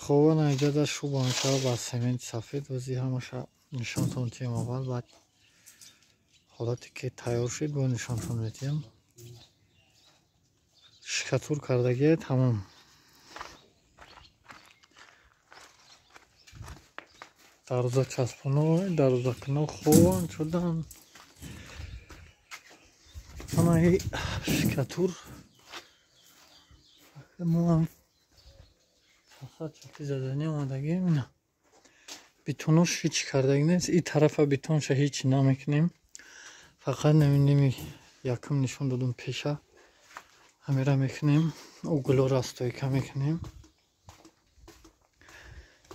Хоб, ана иҷода шуба мешава ба сементи сафед. Ози ҳамаша нишонтон тием аввал, баъд ҳолате ки тайёр шуд бо нишонтон метиҳам. Шикатур кардагие тамом. Дароза часпоно, дарозакино хобан шудан. Ҳамаи шикатур мо ҳам чати задани омадагием. Ина бетонош ҳеч кардаги нест. И тарафа бетонша ҳеч намекунем, фақат наминеми якум нишон додум пеша ҳамира мекунем, углора стойка мекунем.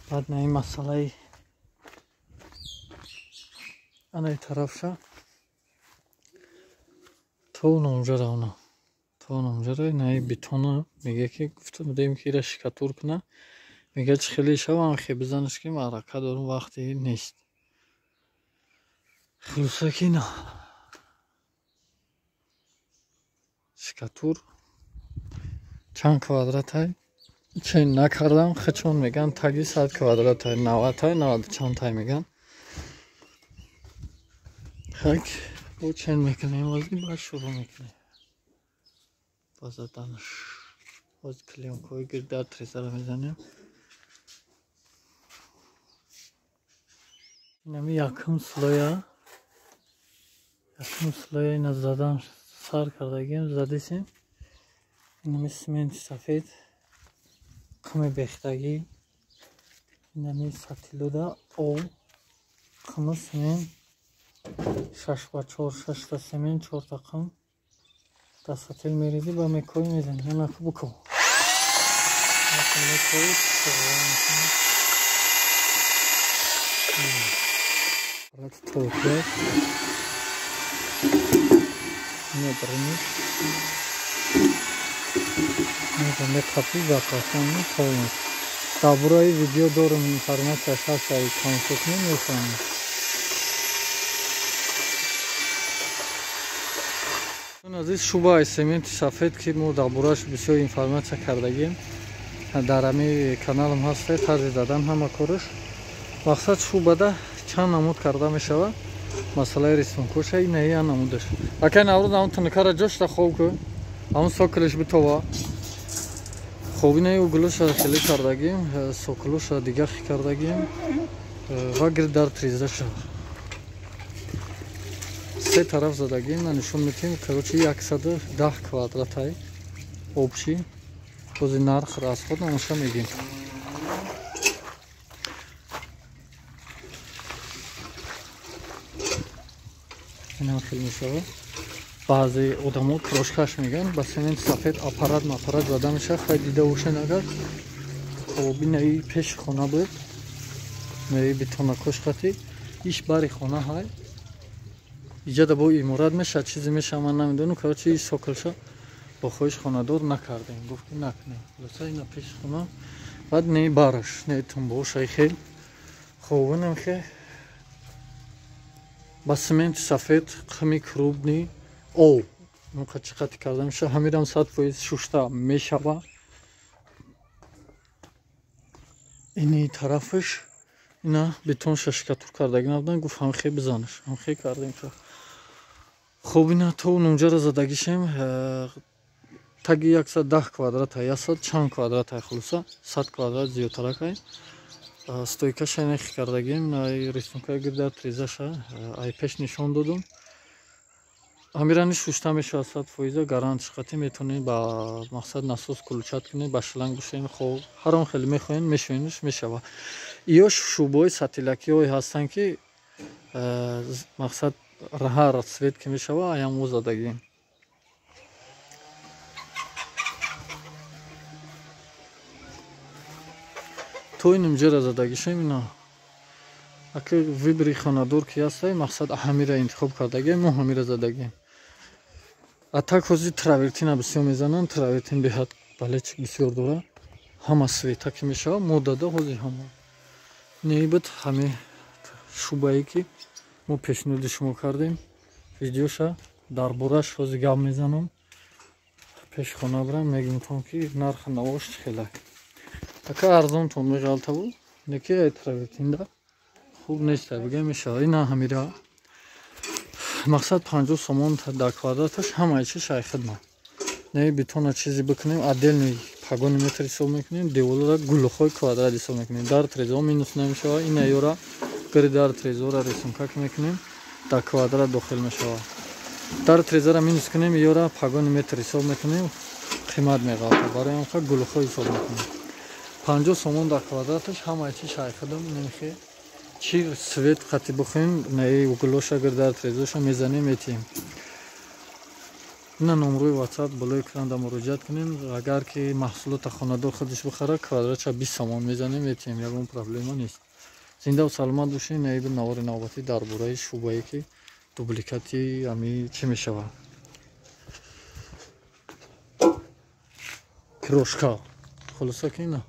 Баъд на ин масъалаи анаи тарафша то номҷара, она то номҷара наи бетона мега ки гуфта будем ки ира шикатур куна. Мега чи хеле шавам хе бизанаш ки маърака дорум, вақте нест. Хулоса ки на шикатур чанд квадратай чен накардам, хечон меган таги 100 квадратай, 90-тай, 90 чандтай меган. Хак бо чен мекунем, ози баъд шурӯъ мекунем ба заданаш. Оз клеёнкаҳои гирдар трезара мезанем. Инами якум слоя, якум слоя ина задан сар кардагием, задисем. Инами сементи сафед, қими бехтагӣ, инами сатилода об, қими семент 6 ба 4, шашта семент, чорта қим дар сатил мерезӣ ба мекоӣ мезанӣ. Анаку буко мекоӣ. Ҳолати торкият ина меқапӣ ва қафони полностью. Дар бораи видео дорум, информатсияш ҳаст, ай тамошо кунем, мефаҳмед. Азиз, шубаи сементи сафед ки мо дар борааш бисёр информатсия кардагем, дар ҳами каналам ҳаст тарзи задан ҳама кораш. Мақсад шубада чанд намуд карда мешавад. Масъалаи рисункоша ина я намудаш. Акай Наврӯз, ҳамун тунукара ҷошта хоб ку, ҳамун сокилиш битова. Хоб, инаи углоша хеле кардагим, сокилоша дига хи кардагим ва гирд дар триздаша се тараф задагим. На нишон метиҳем. Короче, 110 квадратай общий. Бози нарх расход намоша мегим. Инам хел мешавад. Баъзе одамо крошкаш мегӯянд ба сементи сафед, аппарат маппарат зада мешавад. Хай, дида бошед агар. Хоб, инаи пеши хона буд, наи бетонакош қати иш бари хона ҳай. Иҷода бо иморат мешавад, чизе мешавад, ман намедонам. Короче, иш сокилша бо хоҳиш хонадор накардем, гуфт ки накунем. Хулоса, ина пеши хона, баъд неи бараш, неи тумбошай хел. Хоб, инам хе ба сементи сафед, қими крупный, об чӣ қати карда мешавад. Ҳамирам 100% шушта мешава. Ини тарафаш ина бетонша шикатур кардаги набудан, гуфт ҳамхе бизанаш, ҳамхе кардем. Хоб, ина то нумҷара задагишем таги 110 квадрата, яксад чанд квадрата, хулоса 100 квадрат зиёдтаракай. Стойкаша нехи кардагим, рисункаи гирда трезаша ай пеш нишон додум. Ҳамирани шушта мешавад 100%, гарант шиқатӣ. Метавонед ба мақсад насос включать кунед, ба шланг бушоед. Хоб, ҳар он хеле мехоҳед, мешоедш, мешавад. Иё шӯбаҳои сатилакиҳое ҳастанд ки мақсад ҳар цвет ки мешава, аям ӯ задагим. То ин инҷара задагишем. Ина аки выбори хонадор ки ҳастай, мақсад ҳамира интихоб кардагием, мо ҳамира задагием. А так ҳозир травертина бисёр мезананд. Травертин беҳад балечик бисёр дорад, ҳама цвета ки мешава, модада ҳозир ҳама неибуд. Ҳами шӯбае ки мо пешниҳоди шумо кардем, видеоша дар бораш ҳозир гап мезанам. Пеши хона бирам, мегӯмтон ки нархи навош чӣ хелак. Ака арзонтон меғалтаву неки ай травертинда хуб нест, бигем мешава. Ина ҳамира мақсад 50 сомон дар квадраташ, ҳамаи чи шайхидма. Не бетона чизе бикунем, отдельный погони метр ҳисоб мекунем, деволара гулхои квадрат ҳисоб мекунем. Дар трезо минус намешава, ина ёра гири дар трезора рисункак мекунем, дар квадрат дохил мешава. Дар трезора минус кунем, ёра погони метр ҳисоб мекунем, қимат меғалта. Барои ҳамха гулхо ҳисоб мекунем. 50 сомон дар квадраташ, ҳамаи чи шайхидам немихе. Чи свет қати бихоем, наи гулоша гир дар трезоша мезанем, метиҳем. Ина номрои WhatsApp болои экран да муроҷиат кунем. Агар ки маҳсулота хонадор худаш бихара, квадратша 20 сомон мезанем, метиҳем, ягон проблема нест. Зиндаву саломат бошед. Наиби навори навбатӣ дар бораи шӯъбае ки дубликати ами чӣ мешава, крошка. Хулоса ки ина.